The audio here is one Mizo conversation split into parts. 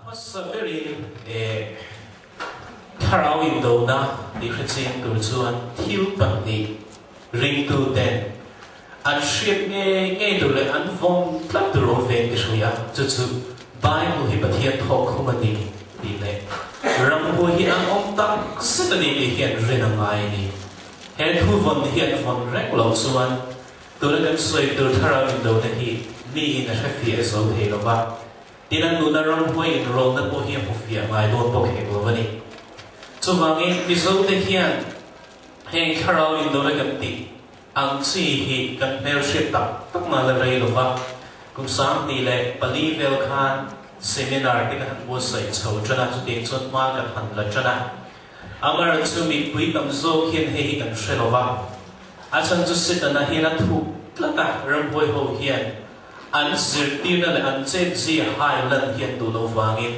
hmasa berin eh thlarau indona tih hrechiang tur chuan thil pahnih ringtuten an hriat ngei ngei tur leh an vawm tlat tur awm ve in ka hria, chu chu Bible hi Pathian thawkkhum a ni tih leh ramhua hi an awm tak zet a ni tih hi an rin a ngai a ni. He thu vawn hi an vawn reng loh chuan tuna kan sawi tur thlarau indona hi miin a hrefiah zo thei lo va, tin an nuna ramhuai inrawlna pawh hi a hmu fiah ngai dawn bawk hek lo a ni. Chuvangin Mizote hian heng thlarau indona kan tih ang chi hi kan hmelhriat tak tak na la rei lo va, kum 2004 vel khan seminar te kan han buatsaih chho tan a, chutiang chuan hma kan han la tan a. Amar chu mipui tam zawk hian hei hi kan hre lo va, a chhan chu Setana hian a thuk tlat a, ramhuai ho hian an zirtirna leh an chetzia hai lan hi an duh lo vangin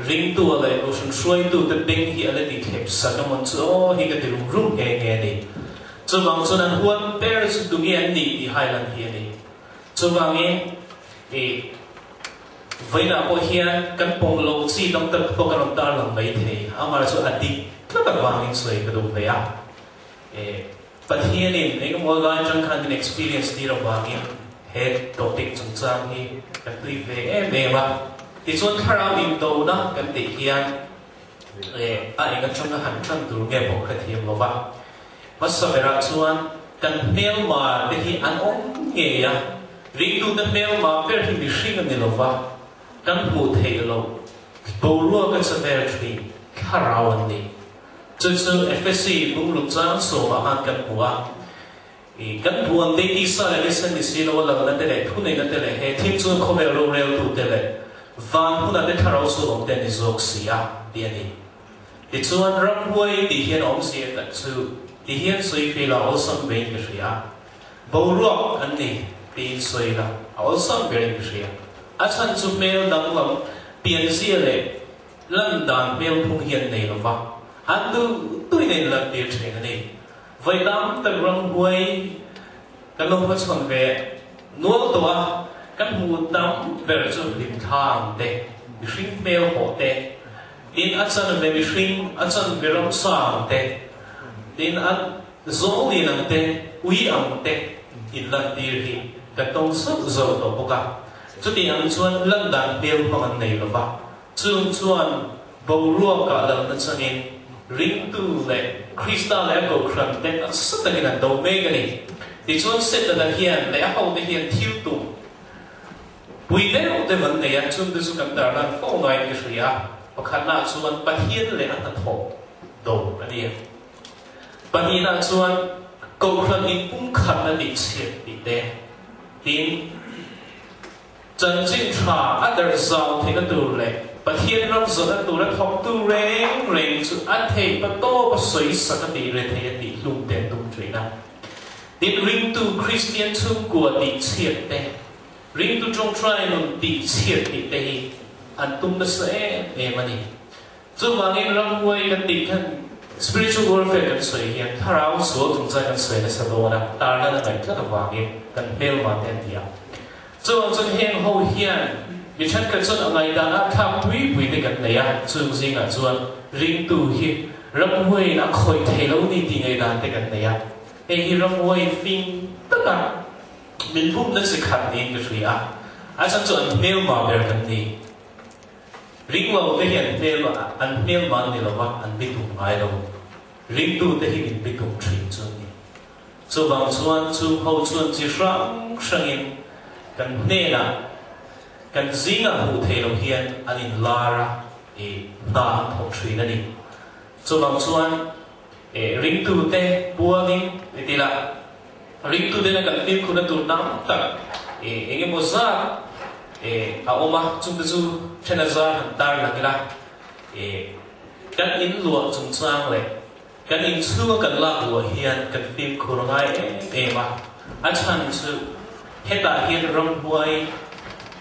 ringtu leh kohhran hruaitute beng hi a la ti thlep sak a mawn chu aw hi ka ti rum rum nghe nghe a ni. Chuvang chuan an huat ber chu tunge an nih tih hai lan hi a ni. Chuvangin i vawiinah pawh hian kan pawm lo chi tam tak pawh kan rawn tarlang mai thei. Amah chu a dik tlat avangin sawi ka duh ve a. E Pathianin engemaw lai atang khan min experience tir avangin he topic chungchang hi kan tui ve em em a. Tichuan thlarau indona kan tih hian e a eng atanga han tan tur nge pawh ka thiam lo va. Hmasa berah chuan kan hmelma te hi an awm ngei a, ringtute hmelma ber hi mihring a ni lo va, kan hmuh theih loh boruak a che vel thin thlarau an ni. Chu chu Efesi bungruk chang sawmah khan kan hmu a, i kan buan te tisa leh lisen ni si lo a lalna te leh thuneihna te leh he thim chunga khawvel roreltu te leh van hmunah te thlarau sualawm te an ni zawk si a, tih a ni. Tichuan ramhuai tih hian awmzia tak chu ti hian sawi fei la awlsam vein ka hria. Boruak an ni tiin sawi la a awlsam berin ka hria. A chhan chu hmel danglam pianzia leh lan dan hmel phung hi an nei lo va, an duh duhin a inlantir thin a ni. Vawi tam tak ramhuai kan lo hmachhawn ve nual tawh a, kan hmuh tam ber chu hlimthla ang te, mihring hmel hawh te, Tin, a chanve mihring, a chanve ramsa ang te, tin, a zawng lian ang te, ui ang te in lantir hi ka tawng zauh zauh tawh bawk a. Chuti ang chuan lan dan hmel hmang an nei lo va, chung chuan boruakah lalna changin ringtu leh Krista leh a kohhran te nasa takin an do mek a ni. Tichuan Setana hian leh a hote hian thil tum Pui deuh deuh an nei a, chungte chu kan darlan fo ngaiin ka hria a. Pakhatnaah chuan Pathian leh a hnathawh do a ni a. Pahnihnaah chuan Kohhran inpumkhatna tih chhiat tih te, tin, chanchin tha a darh zau theihna tur leh Pathian ram zawhna tura thawktu reng reng chu a theih patawp a sawisak a tih rethei a tih hlum te an tum thin a. Tin, ringtu Kristian chhungkua tih chhiat te, Ringtu ṭawngṭai nun tih chhiat tih te hi an tum nasa em em a ni. Chuvangin ramhuai kan tih khan spiritual warfare kan sawi hian thlarau sual chungchang kan sawi nasa dawn a, tarlan a ngaih tlat avangin kan hmelma te an ti a. Chuvang chuan heng ho hian mi thenkhat chuan a ngaihdan ah thlak pui pui te kan nei a, chung zingah chuan ringtu hi ramhuaiin a khawih thei lo ni tih ngaihdan te kan nei a. Hei hi ramhuai fing taka Min bumna chi khat niin ka hria a, a chhan chu an hmelma ber kan ni. Ringlo te hi an hmel an hmelma an ni lo va, an bitum ngai lo. Ringtu te hi min bitum thin chu an ni. Chuvang chuan chung ho chuan chi hrang hrangin kan hnenah kan zingah hmuh theih loh hian an inlar a, i hna an thawk thin a ni. Chuvang chuan Ringtute puangin ni ti la, ringtute na kan fimkhurna tur tam tak eng emaw zat a awm a, chungte chu then a zar han tar lang ila, kan in luah chungchang leh kan inchhunga kan lak luah hian kan fimkhur ngai em em a, a chhan chu hetah hian ramhuai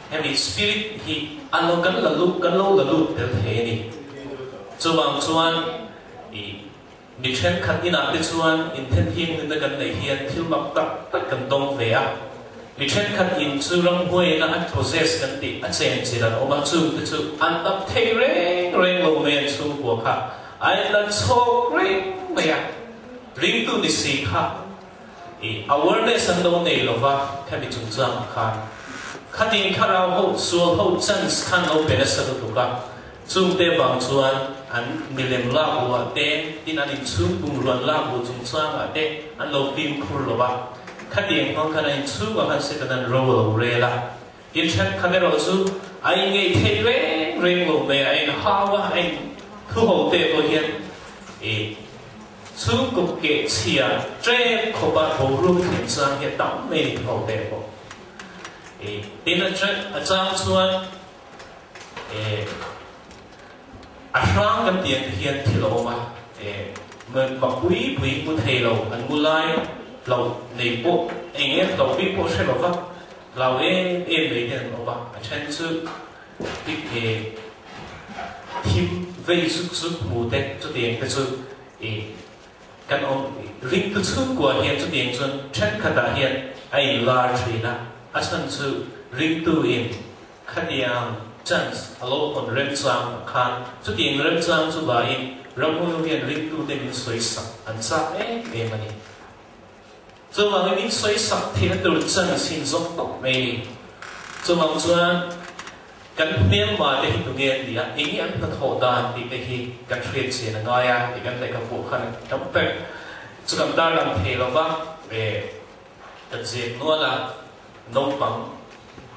hemi spirit hi a lo kan la lut kan lo la lut tel thei a ni. Chuvang chuan. I mi thenkhat inah te chuan inthen hianghlimna kan neih hian thil mak tak tak kan dawng ve a. Mi thenkhat in chu ramhuaiin a an possess kan tih a chen chilh an awm a, chungte chu an dam thei reng reng lo mai an chhungkua kha a in la chhawk reng mai a, ringtu ni si kha i awareness an lo nei lo va khami chungchangah khan khatin thlarau ho sual ho chance khan lo pe nasa lutuk a, chungte vang chuan an milem lak luah te tin an inchhung bungrua an lak luh chungchangah te an lo fimkhur lo va. Khatiang hmang khan a inchhungah khan Setanan ro a lo rel a. Tin thenkhat erawh chu a inngeih theih reng reng lo mai a, a inhau a, a inthu ho te pawh hian i chhungkaw keh chhia ṭep khawpa boruak thlen chang hi a tam mai ni thu ho te pawh. I tin a a chang chuan i a hrang kan tih ang te hian thil a awm a, i mapui pui hmu thei lo an ngu lai hlauh nei pawh eng em hlauh bik pawh hre lo va, hlau em em mai te an awm a, a then chu i thim vei zuk zuk hmu te chutiang te chu i kan awm ringtu chhungkua hian chutiang chuan thenkhatah hian a inlar thin a, a chhan chu ringtu in Khatiang chance a lo hawn remchang khan chutiang remchang chu vain ramhunu hian ringtute min sawi sak an chak em em a ni. Chuvangin min sawi sak theihna tur chance hi zawk tawp mai a ni. Chuvang chuan kan hmelma te hi tunge an nih a, eng nge an hnathawh dan tih te hi kan hriat chian a ngai a tih kan lehkhabu khan tam tak chu kan tarlang thei lo va, kan zep nual a, naupang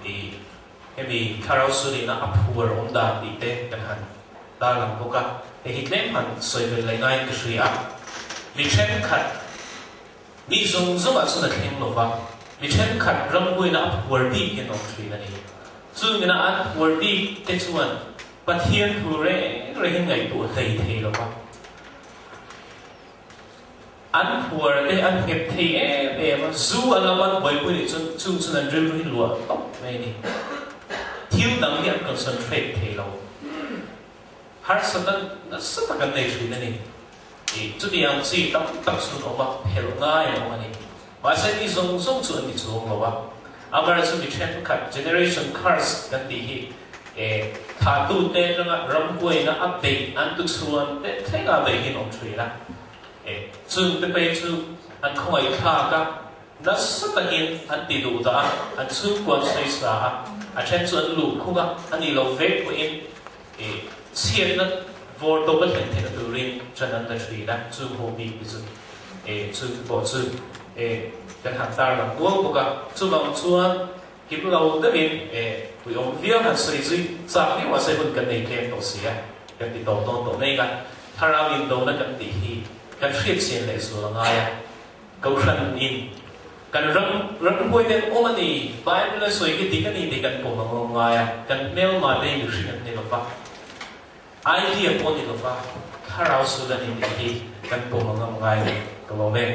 I hemi thlarau sunihna a phuar awm dan tih te kan han tarlang bawk a, hei hi tlem han sawi belh leh ngaiin ka hria a. Mi thenkhat, mi zawng zawngah chuan a thleng lo va, mi thenkhat rambuaina a phuar bik hian awm thin a ni. Chungina an phuar bik te chuan Pathian thu reng rengin ngaihtuah hlei thei lo va. An phuar te an nghet thei em em a, zu a lam an buaipui nih chuan chung chuan an rilru hi luah tawp mai a ni. Thil dang hi an concentrate thei lo. Harsatna nasa tak an nei thin a ni. Ih, chuti ang chi tam tak chu an awm a, phelh ngai an awm a ni. Mahse mi zawng zawng chu an ni chuang lo a. Amaherawhchu mi thenkhat generation curse kan tih hi e thahtute atanga rambuaina a beih an tuchhuan te thlenga beih hi an awm thin a. E chung te phei chu an khawngaih thlak a, nasa takin an ti duh dah a, an chhungkua an sawi sa a, a then chu an luh khung a, a nih loh vek pawhin e chhiatna vawr tawp a thlen theihna turin chan an la thin a, chung ho bik te chu e chung te pawh chu e kan han tarlang nual bawk a, chuvang chuan kim lo deuhin e puiawm viau han sawi zui chak viau mahse hun kan nei tlem tawh si a, kan ti tawp dawn tawh mai a. Thlarau indona kan tih hi kan hriatchian leh zual a ngai a, Kohhran in kan ram ramhuai te an awm a ni, Bible a sawi hi dik a ni tih kan pawm ang ngai a, kan hmelma te hi mihring an ni lova, idea pawh a ni lova, thlarau sul a ni tih hi kan pawm ang ngai a ni, ka lawm e.